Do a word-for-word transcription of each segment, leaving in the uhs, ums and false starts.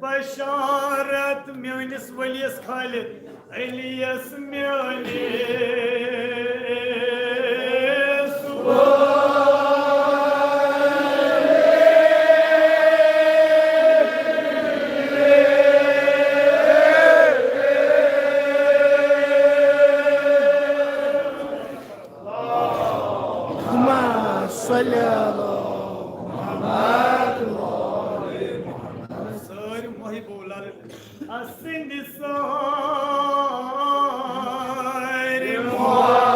بشارت میٲنِس ؤلیَس خالد علیَس میٲنِس۔ اللهم صل على محمد وآل محمد۔ سٲری محب لال سٕنٛدِ سٲری محب۔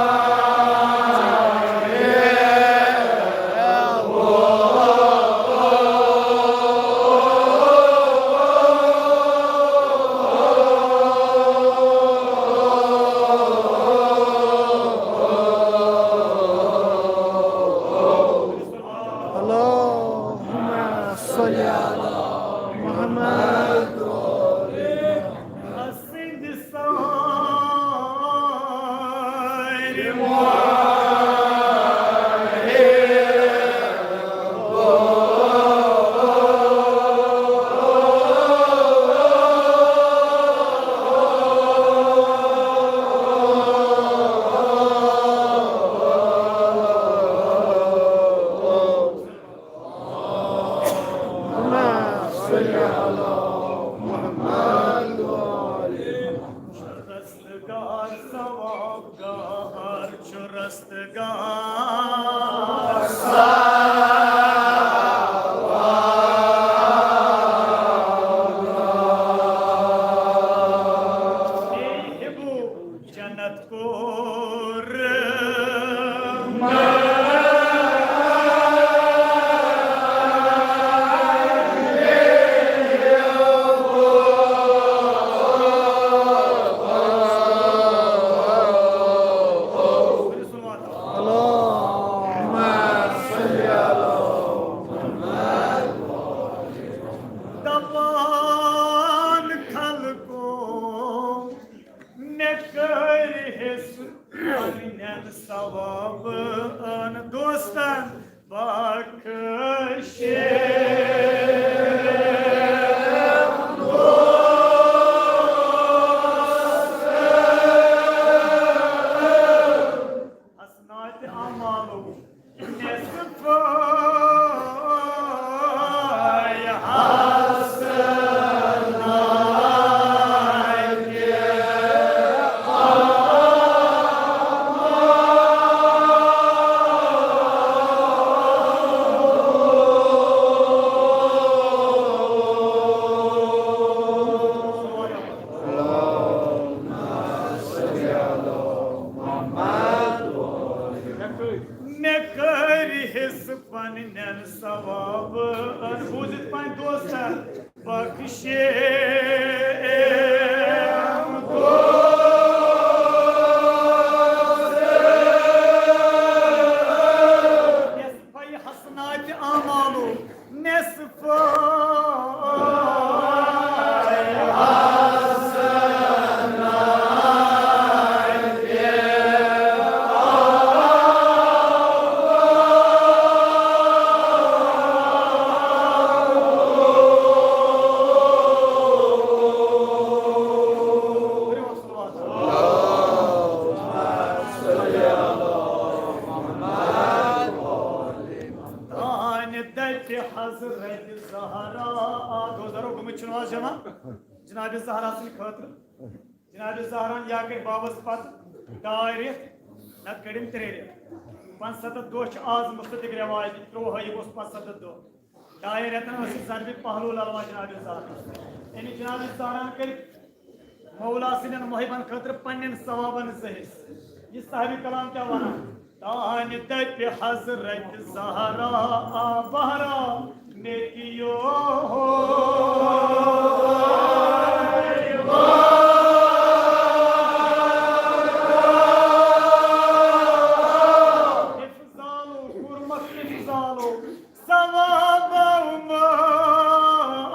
اللهم صل على محمد۔ اللهم صل على محمد وآل محمد۔ رستگار ثواب گار چھُ رستگار ثواب۔ اے ہبو جنت کوٚر۔ اللهم صل على محمد۔ دپان خلقو مےٚ کٔرۍ حِصہٕ پنٕنٮ۪ن ثوابن دوستن بخشے۔ حسنات اعمالو نصف حسنات۔ مےٚ کٔرۍ حِصہٕ پنٕنٮ۪ن ثوابن، بوٗزِتھ پنٕنۍ دوستن، بخشے۔ نصفے حسنات اعمالو نصف دانہِ دَپہِ حضرت زہرا۔ آ، دوستو، گوٚمُت چھُنہٕ آز جمع؟ جناب زہرا سٕنٛدِ خٲطرٕ۔ جناب زہرا ہن یا کٔڑۍ بابس پتہٕ ڈاے رٮ۪تھ، نتہٕ کٔڑِم ترٛےٚ رٮ۪تھ۔ پانٛژستتھ دۄہ چھِ آز مُصدق رٮ۪واج، ترٛوہٲیی اوس پانٛژستتھ دۄہ۔ ڈاے رٮ۪تن ٲس یہِ ضربِ پہلو للوان جناب زہرا۔ یعنی جناب زہرا ہن کٔرۍ مولا سٕنٛدٮ۪ن محبن خٲطرٕ پننٮ۪ن ثوابن زٕ حصہٕ۔ یہِ صاحبِ کلام کیٛاہ ونان؟ تانہِ دپہِ حضرت زہرا، آ بہرا، مےٚ دِیو۔ افضالو، کوٚرمکھ افضالو، ثوابو منٛز۔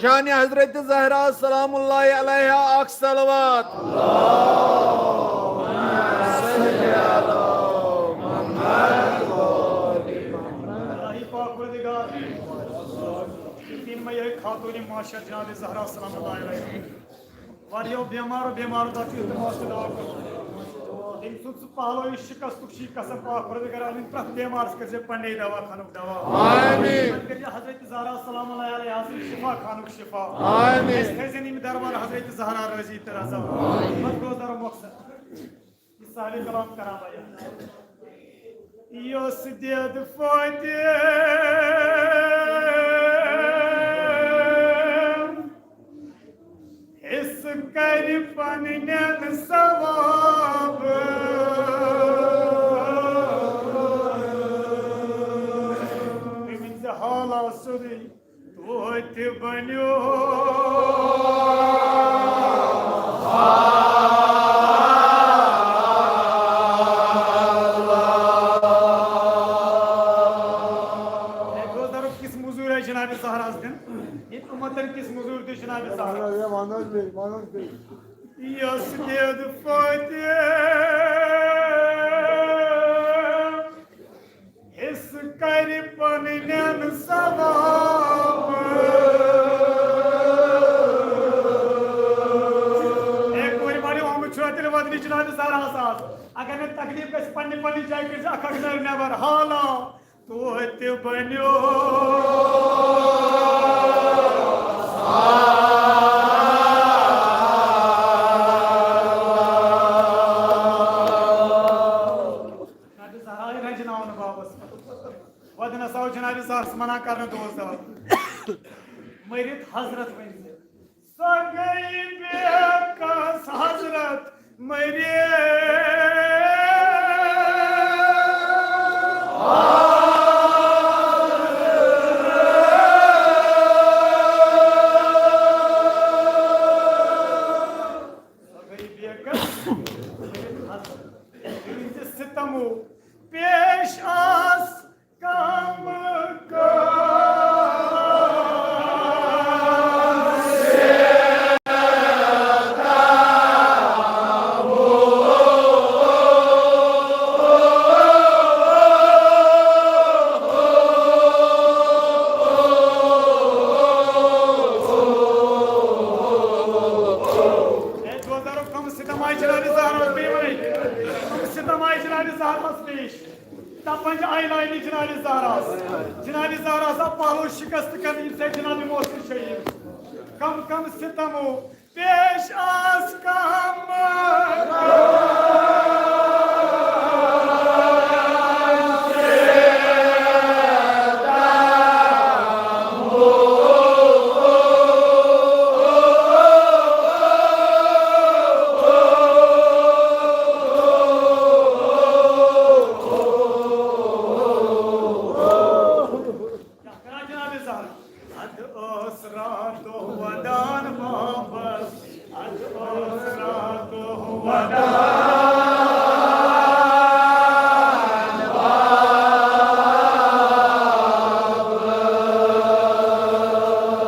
شان حضرت زہرا سلام اللہ علیہا اکھ صلوات۔ الہی پاک پروردگار، یتیم میہ خاتون معاشر جناب زہرا سلام اللہ علیہا۔ واریاہو بیمارو بیمارو تتھ یُتھ مۄخصر دوا کوٚرمُت۔ تٔمۍ سُنٛد سُہ پہلو یُس شکستُک چھُ، یہِ قسم پاک پروردگار عالمین پرٛٮ۪تھ بیمارس کٔرۍ زِ پننے دوا خانُک دوا۔ آمین۔ پتہٕ کٔرۍ زِ حضرت زہرا سلام اللہ علیہا سٕنٛدۍ شفا خانُک شفا۔ آمین۔ اَسہِ تھٲوزٮ۪ن یِم دربار حضرت زہرا رٲضی تہٕ رضا۔ آمین۔ پتہٕ گوٚو درو مۄخصر۔ یہِ سارے کلام کران بیان۔ یۄس دید فاتح حصہٕ کرِ پننٮ۪ن ثواب۔ تٔمۍ ؤنۍ زِ حالا سیوٚدُے توتہِ بنیو۔ ہے، گوٚو درُک کِس مٔزوٗرۍ آسہِ جناب زہراہَس دیُن؟ ییٚتہِ اُمتن کِس مٔزوٗرۍ دیُت جناب زہراہَس؟ وَن حظ بیٚیہِ، وَن حظ بیٚیہِ۔ یۄس دید فاتح حصہٕ کرِ پننٮ۪ن ثواب۔ اے کورِ مالیو، آمُت چھُ تیٚلہِ ودنہِ جناب زہراہَس آز۔ اگر نہٕ تکلیف گژھِ، پننہِ پننہِ جایہِ کٔرۍ زِ اکھ اکھ نٔر نٮ۪بر۔ حالا توتہِ بنیو۔ جناب زہرا آیہِ رنجناونہٕ بابس۔ وۄنۍ نسا اوس جناب زہرس منع کرنہٕ دوس دوا۔ مٔرِتھ حضرت ؤنۍ زِ۔ سۄ گٔے بے کس حضرت مٔرِتھ۔ سۄ گٔے بے کس مٔرِتھ حضرت۔ تِہنٛدِ ستمو پیش آس کم کم۔ ہے دوستو، کم ستم آیہِ جناب زہراہَس پیش؟ کم ستم آیہِ جناب زہراہَس پیش؟ تپنج آیہِ لاینہِ جناب زہراہَس۔ جناب زہراہَس آو پہلو شکست کرنہٕ، ییٚمہِ سۭتۍ جناب محسن شہید۔ کم کم ستمو پیش آس کم۔ کیٛاہ کران جناب زہرا؟ ادٕ ٲس راتھ دۄہ ودان بابس، ادٕ ٲس راتھ دۄہ ودان۔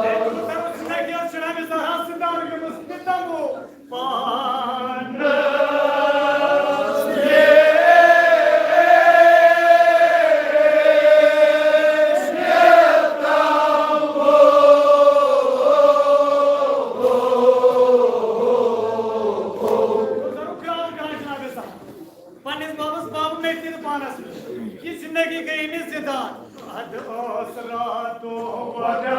ہے، تُہۍ کرو زندگی ہٕنٛز جناب زہرا سٕنٛدِ دارٕ گٔمٕژ نِتمو۔ پننِس بابس باب میتھِ نہٕ پانس نِش۔ یہِ زندگی گٔے أمِس زِندان۔ ادٕ ٲس راتو وغٲر۔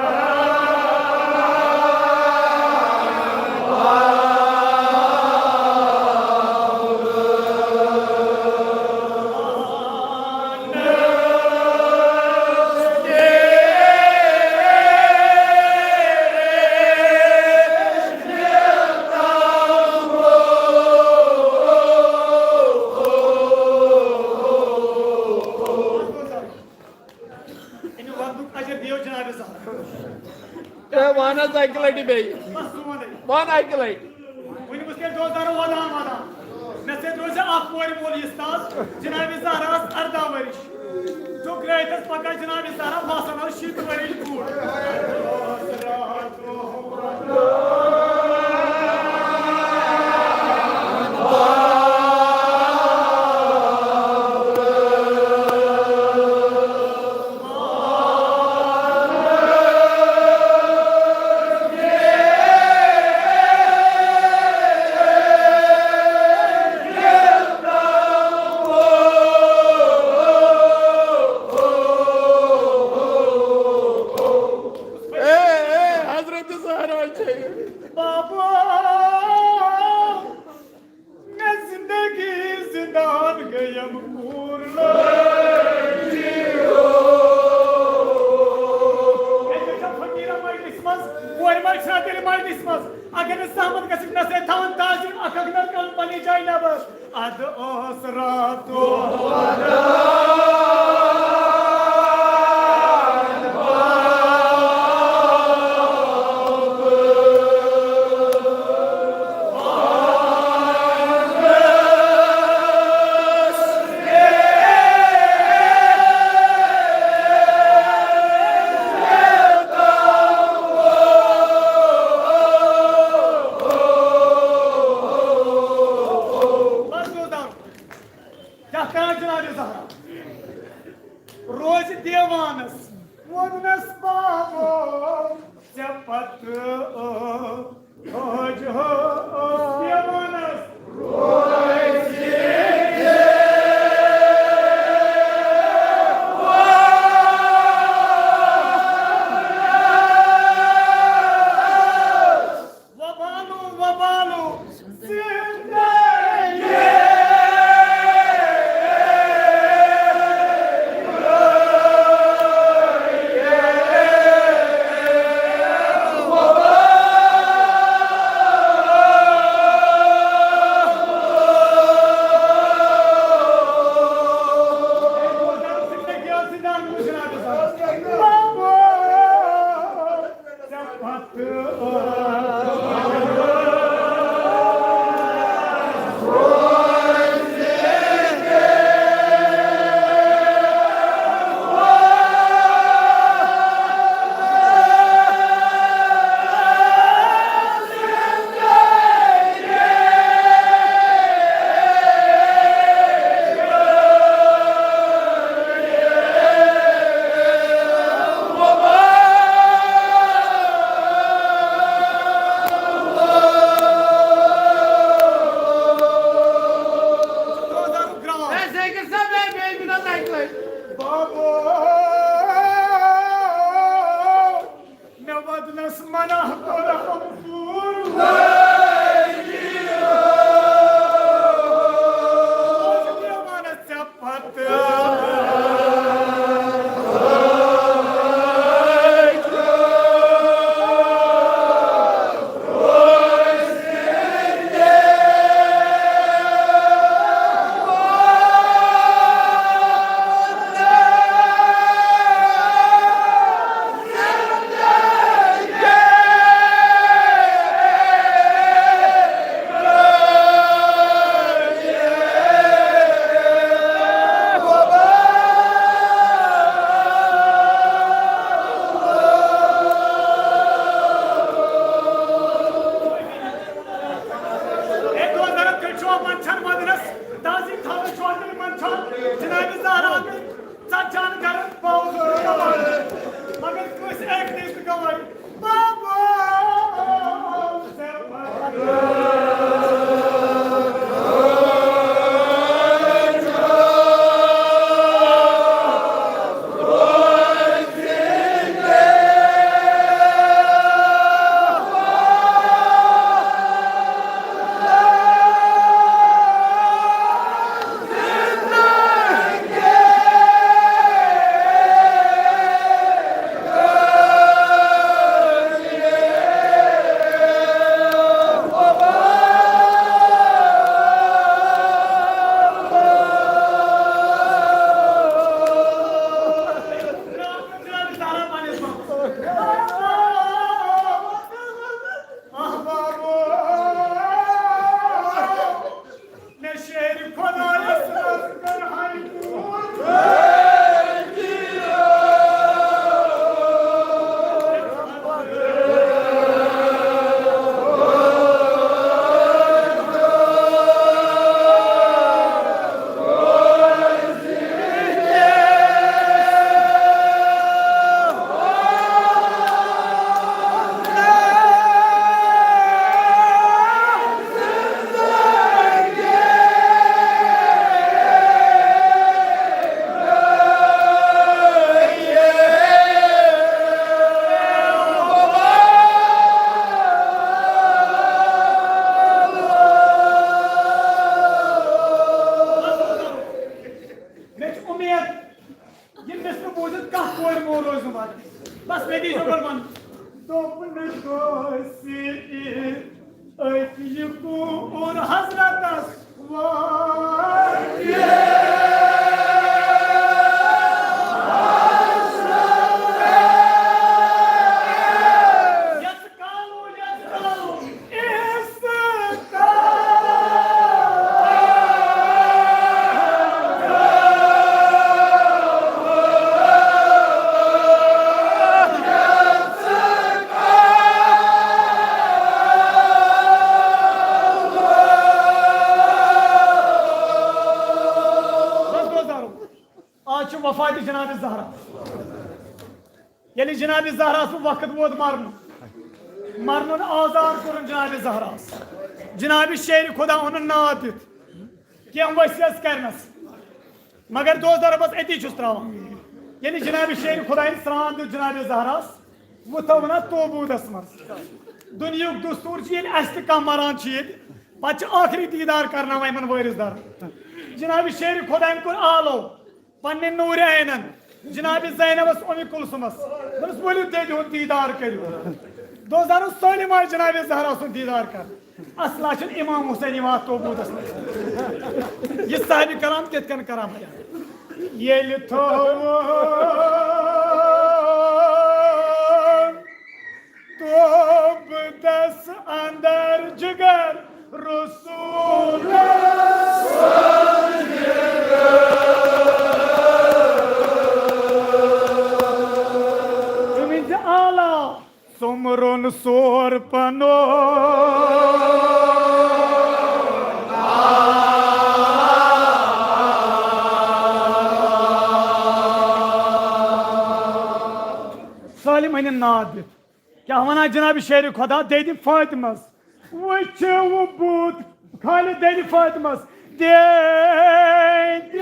اَمہِ وَننُک اجر دِیو جناب زہرا۔ اے، وَن حظ اَکہِ لَٹہِ بیٚیہِ۔ بس ژٕ وَن۔ وَن اَکہِ لَٹہِ۔ وۄنۍ وٕچھ تیٚلہِ دوستدارو ودان ودان۔ مےٚ سۭتۍ روزِ اکھ کورِ مول یہِ استاد، جناب زہرا ٲس ارداہ ؤرِش۔ ٹُکرٲوِتھ ٲس پکان جناب زہرا، باسان ٲس شیٖتھ ؤرِش بوٚڑ۔ اے، اے، حضرت زہرا چھے۔ بابا، مےٚ زندگی زندان گٔیم پوٗرٕ۔ اَتہِ چھا فقیٖرا مجلس منٛز، کورِ ما چھا تیٚلہِ مجلس منٛز؟ اگر نہٕ زحمت گژھِ، مےٚ سۭتۍ تھاوُن تعظیم، اکھ اکھ نفر کَرُن پننہِ جایہِ نٮ۪بر۔ ادٕ اوس راتُک کیٛاہ کران جناب زہرا؟ روزِ دیوانس ووٚنمس بابو ژےٚ پتہٕ، او، اوج ہو، اوس دیوانس۔ وبالو، وبالو، زندگی۔ روزدارُک گرٛاو۔ ہے، ذٲکِر صٲب، ہے، بیٚیہِ مِنَت اَکہِ لَٹہِ۔ بابا، مےٚ وَدنَس منع کوٚرہم دوٗر۔ ژےٚ پتہٕ۔ ہے، دوستو، تُہۍ چھِوا منٛدچھان وَدنَس؟ تازٕ تھاوان چھُوا تیٚلہِ منٛدچھان؟ جنابِ زہرا، ژَتجِہَن گَرَن باوُس چھُ گواہی۔ مگر کٲنٛسہِ اَکہِ دِژ نہٕ گواہی۔ بابا! کورِ مول روزنہٕ پتہٕ۔ بس مےٚ دی یہِ گۄڈٕ ونُن۔ دوٚپنَس دوستی أتۍ یہِ کوٗر حضرتس واتہِ۔ بس دوستانو، آز چھِ وفات جناب زہرا۔ ییٚلہِ جناب زہرا سُنٛد وقت ووت مرنُک، مرنُن آزار کوٚرُن جناب زہراہس۔ جناب شیر خدا اوٚنُن ناد دِتھ، کینٛہہ وصیت کرنس، مگر دوست ربس أتی چھُس تراوان۔ ییٚلہِ جناب شیر خدایَن سرٛان دیُت جناب زہراہس، وۄتھو وَنان توبوٗدس منٛز۔ دُنیہُک دستوٗر چھُ، ییٚلہِ اَسہِ تہِ کانٛہہ مران چھُ ییٚتہِ، پتہٕ چھُ ٲخری دیٖدار کرناوان یِمن وٲرِث دارن۔ جناب شیر خدایَن کوٚر آلو۔ پننہِ نوٗرِ عینن جناب زینبس اُمہِ کلثومس دوٚپنس، "ؤلِو دٮ۪دِ ہُنٛد دیٖدار کٔرِو۔" دوستانو، سٲلِم آیہِ جناب زہرا سُنٛد دیٖدار کرنہِ۔ اصلا چھُنہٕ امام حسین یِوان توبوٗدس منٛز۔ یہِ صاحبِ کرام کِتھ کٔنۍ کران بیان؟ ییٚلہِ تھوٚوُن توبہٕ دس اندر جگر رسول۔ تٔمۍ زِ آلا سومرن سور پنو۔ سٲلِم أنِن ناد دِتھ۔ کیٛاہ وَنان جناب شیرِ خۄدا، دے دِ فاطمس۔ وٕچھِو بُتھ خالہِ دے دِ فاطمس۔ دے دِ۔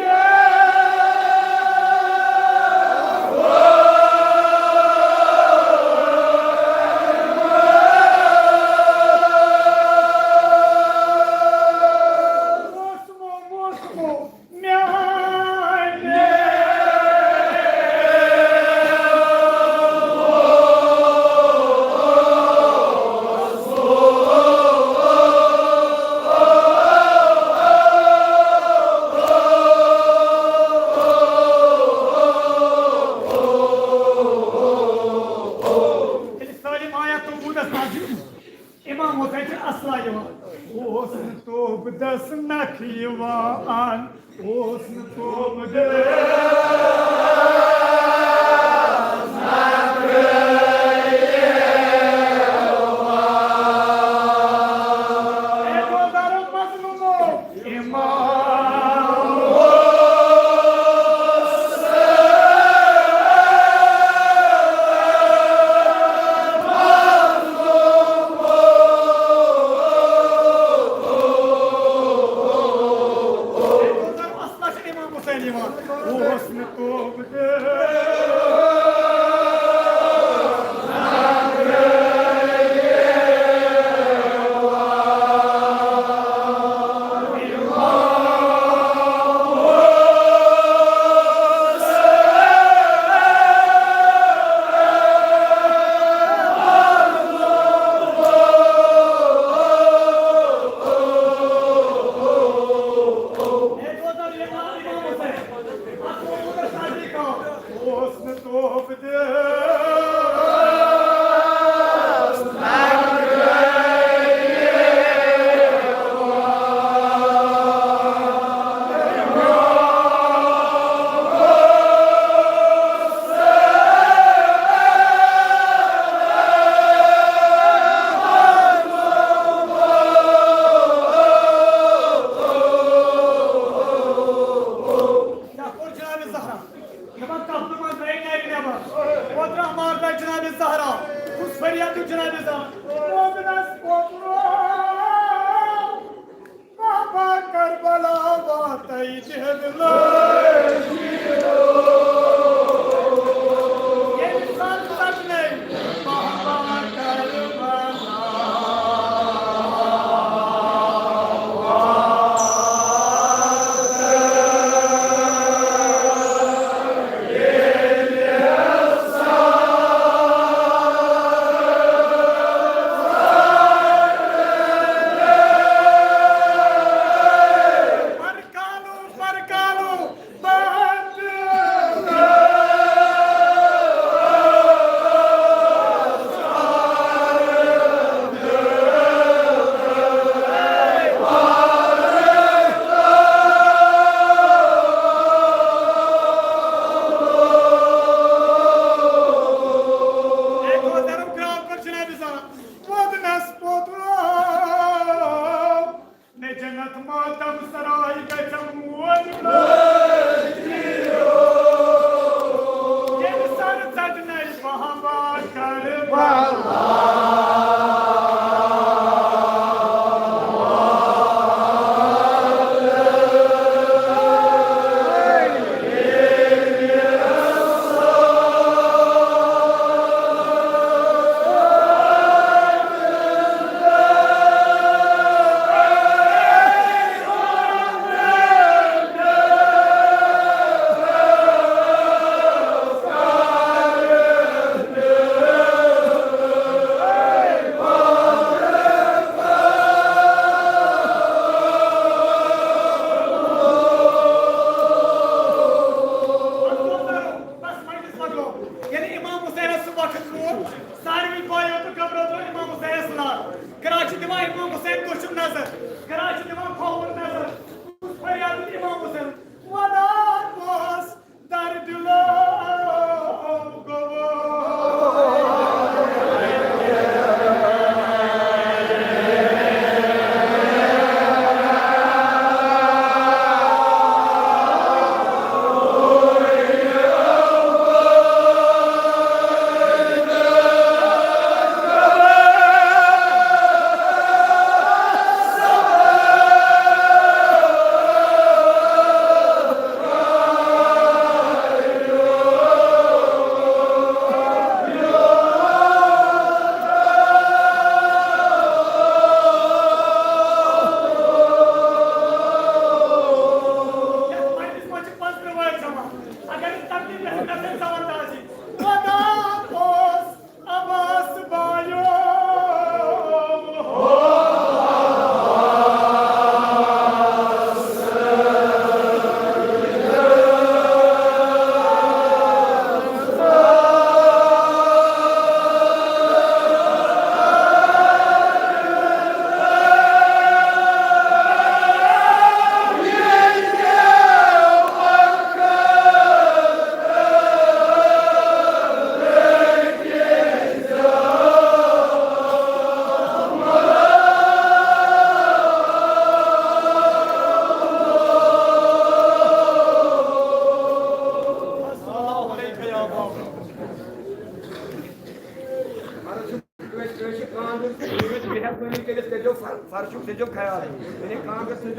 موسمو، موسمو۔ سٲلِم آیات توبوٗدس منٛز۔ امام حسین چھُ اصلا یِوان۔ اوس نہٕ توبہٕ دس نکھٕ یِوان، اوس نہٕ توبہٕ دس نکھٕ یِوان۔ اے گودارو مظلومو، امام اصلا چھُ امام حسین یِوان۔ اوس نہٕ توبہٕ کیٛاہ کوٚر جناب زہرا؟ دَپان، کَپرٕ منٛز درٛاے نَرِ نٮ۪بر۔ اوترٕ مار درٛاے جناب زہرا۔ کُس فریاد دیُت جناب زہرا؟ ووٚنُس، "کۄکرو، بابا کربلا واتَے دِد لٲجِتھ۔" ییٚلہِ سر ژَٹنَے، بابا کربلا۔ پکلو۔ ییٚلہِ امام حسینس سُہ وقت ووت، ساروی بایو تہٕ گبرو ترٲو امام حسینس لار۔ کران چھِ دِوان امام حسین دٔچھُن نظر، کران چھِ دِوان کھووُر نظر۔ کُس فریاد دیُت امام حسین؟ ودان اوس در دِلو گوٚو۔ یتھ مجلس منٛز چھِ پنٛژترٕٛہ وٲرۍ جمع۔ اگر نہٕ تقدیٖر گژھِ، گژھن زبردازی۔ ودان اوس عباس بایو۔ السلام علیکم یا بابا۔ کٲنٛسہِ، کٲنٛسہِ چھِ کانٛگٕر، کٲنٛسہِ چھِ مہربٲنی کٔرِتھ کٔرۍزیو فر-، فرشُک تھٲیزیو خیال۔ یعنی کانٛگٕر تھٲیزیو۔